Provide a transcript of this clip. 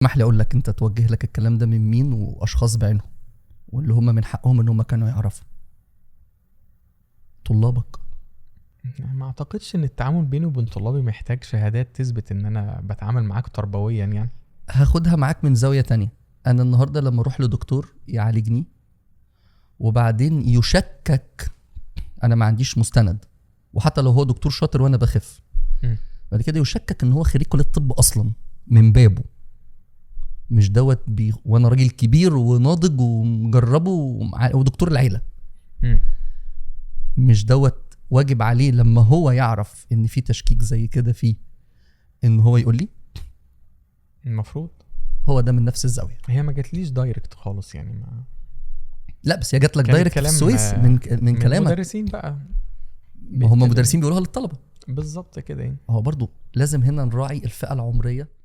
اسمح لي اقول لك، انت توجه لك الكلام ده من مين واشخاص بعينهم واللي هم من حقهم ان هم كانوا يعرفوا؟ طلابك. ما اعتقدش ان التعامل بيني وبين طلابي محتاج شهادات تثبت ان انا بتعامل معاك تربويا يعني. هاخدها معاك من زاوية تانية. انا النهارده لما اروح لدكتور يعالجني وبعدين يشكك، انا ما عنديش مستند، وحتى لو هو دكتور شاطر وانا بخف، بعد كده يشكك ان هو خريج كليه الطب اصلا من بابه، مش دوت وانا راجل كبير وناضج ومجربه ودكتور العيلة، مش دوت واجب عليه لما هو يعرف ان في تشكيك زي كده فيه ان هو يقول لي؟ المفروض هو ده من نفس الزاوية. هي ما جاتليش direct خالص يعني، ما لا بس هي جات لك direct في السويس من كلامك. المدرسين بقى، ما هم مدرسين بيقولوها للطلبة بالظبط كده يعني. هو برضو لازم هنا نراعي الفئة العمرية